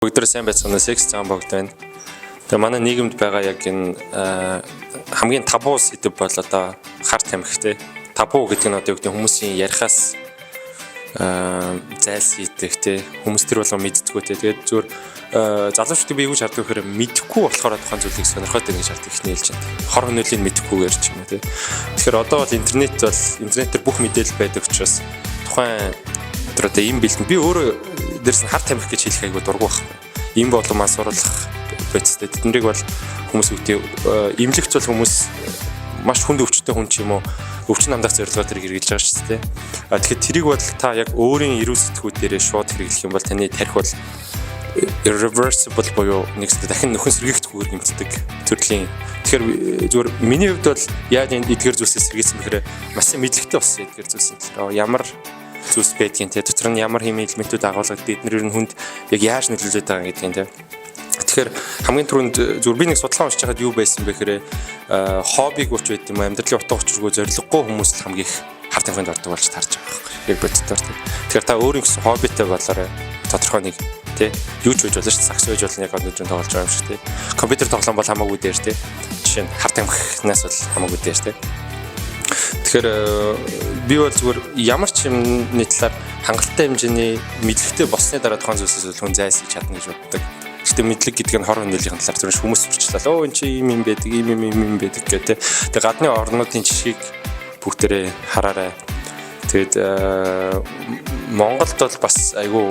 Бүгдээ сайн байцгаана уу? Секс зам богд байна. Тэгээ манай нийгэмд байгаа яг энэ хамгийн табуу сэдэв бол одоо хар тамхи те. Табуу гэдэг нь одоо юу гэдэг нь хүмүүсийн ярихаас зайлсхийдэг те. Хүмүүс тэр болгон мэддэггүй те. Тэгээд зүгээр залуучуудыг би юу гэж харддаг гэхээр мэдэхгүй болохоор тухайн зүйлийг сонирхоод байна гэж харддаг ихний ээлжинд. Хор хөнөөлийг мэдэхгүйгээр ч юм уу те. Тэгэхээр одоо бол интернет бол интернетээр бүх мэдээлэл байдаг учраас тухайн тэр одоо ийм бэлтэн би өөрөө дээрс нь хар тамхи гэж хэлэх айгуу дургу байхгүй. Им болон мансууруулах бодистой. Тэднийг бол хүмүүс үгтэй эмнэлэгч бол хүмүүс маш хүнд өвчтөй хүн ч юм уу өвчин намдах зорилгоор тэрийг хэрэглэж байгаа шүү дээ. А тэгэхээр тэрийг бол та яг өөрийн эрүүл сэтгүүл дээрээ шууд хэрэглэх юм бол таны тархи бол irreversible буюу нэгсдээ дахин нөхөн сэргийгдэхгүйгээр гэмтдэг төрлийн. Тэгэхээр зүгээр миний хувьд бол яаж энэ эдгээр зүйлсээс сэргийлсэн бэхээр маш сайн мэдлэгтэй болсон эдгээр зүйлсийн талаар. Ямар зүйлс байдгийг те, дотор нь ямар химийн элементүүд агуулгадаг, эдгээр ер нь хүнд яг яаж нөлөөлөд байгаа гэдгийг те. Тэгэхээр хамгийн түрүүнд зүгээр би нэг судалгаа уншиж байхад юу байсан бэ гэхээр хоббиг уч байд юм уу, амьдралын утга учиргүй зорилгогүй хүмүүс л хамгийн их хар тамхинд ордог болж таарч байгаа байхгүй яг боддоор те. Тэгэхээр та өөрийн гэсэн хоббитэй болоорой. Тодорхой нэг те юу ч байж болно шүү дээ. Сагс байж болно, яг өнөөдөр тоглож байгаа юм шиг те. Компьютер тоглоом бол хамаагүй дээр те. Жишээ нь хар тамхинаас бол хамаагүй дээр те. Тэгэхээр би бол зүгээр ямар ч юмны талаар хангалттай хэмжээний мэдлэгтэй болсны дараа тухайн зүйлсээс бол хүн зайлсхийж чадна гэж боддог. Гэхдээ мэдлэг гэдэг нь хор хөнөөлийн талаар зөвхөн хүмүүс сурчлаа. Өө энэ чи ийм юм байдаг, ийм юм ийм юм байдаг гэх тээ. Тэгээ гадны орнуудын жишгийг бүгдээрээ хараарай. Тэгээд Монголд бол бас айгүй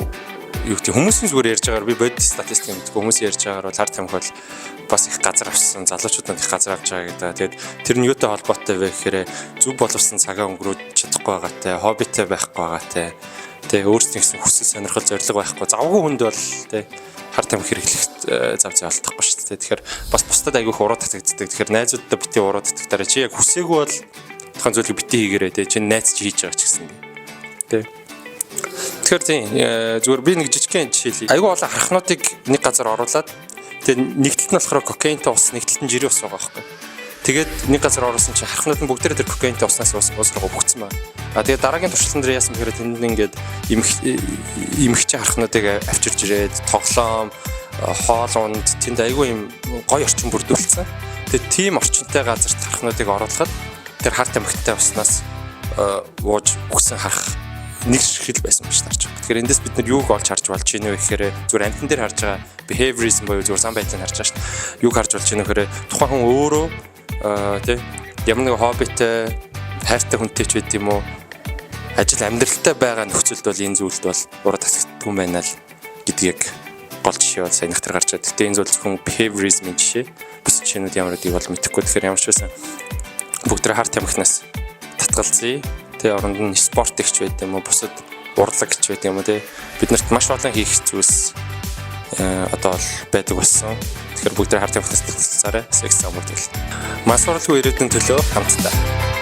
юу гэдэг хүмүүсийн зүгээр ярьж байгаагаар би бодит статистик мэдгүй хүмүүс ярьж байгаагаар бол хар тамхи бол бас их газар авсан, залуучуудад их газар авч байгаа гэдэг. Тэгээд тэр нь юутай холбоотой вэ гэхээр зөв боловсон цагаа өнгөрөөж чадахгүй байгаатай, хоббитой байхгүй байгаатай. Тэ өөрсдийн гэсэн хүсэл сонирхол зорилго байхгүй. Завгүй хүнд бол тэ хар тамхи хэрэглэх зав зай олдохгүй шүү дээ. Тэгэхээр бас бусдад айгүй их уруу татагддаг. Тэгэхээр найзуудтай бити уруу татагтаарай. Чи яг хүсээгүй бол тухайн зүйлийг бити хийгээрэй тэ. Чи найз чи хийж байгаа ч гэсэн. Тэ. Тэгэхээр тийм зүгээр би нэг жижигхэн жишээ хэлье. Айгүй олон хархнуудыг нэг газар оруулаад тэгээ нэг талд нь болохоор кокаинтай ус, нэг талд нь жирийн ус байгаа байхгүй. Тэгээд нэг газар оруулсан чинь хархнууд нь бүгдээрээ тэр кокаинтай уснаас ус ус руу өгцсөн байна. А тэгээд дараагийн туршилтан дээр яасан бэхээр тэнд ингээд эмхч хархнуудыг авчирж ирээд тоглоом, хоол унд тэнд айгүй юм гоё орчин бүрдүүлсэн. Тэгээд тийм орчинтай газарт хархнуудыг оруулахад тэр хар тамхитай уснаас ууж өгсөн харах нэг ширхэл байсан байж таарч байгаа. Тэгэхээр эндээс бид нар юуг олж харж болж байна вэ гэхээр зүгээр амьтан дээр харж байгаа behaviorism буюу зүгээр зан байдлыг харж байгаа шүү дээ. Юуг харж болж байна вэ гэхээр тухайн хүн өөрөө тий ямар нэгэн хоббитой, хайртай хүнтэй ч байд юм уу, ажил амьдралтай байгаа нөхцөлд бол энэ зүйлд бол уруу татагдгүй юм байна л гэдгийг гол жишээ бол сая нахтар гарч байгаа. Гэхдээ энэ зүйл зөвхөн behaviorism-ийн жишээ. Бус жишээнүүд ямар гэдгийг бол мэдэхгүй. Тэгэхээр ямар ч байсан бүгд хар тамхинаас татгалзъя. Тэ оронд нь спорт ихч байд юм уу, бусад урлаг ч байд юм уу тэ. Бид нарт маш олон хийх зүйлс одоо бол байдаг болсон. Тэгэхээр бүгд хар тамхинаас татгалзаарай. Секс замууд бэл. Мансууруулгүй ирээдүйн төлөө хамтдаа.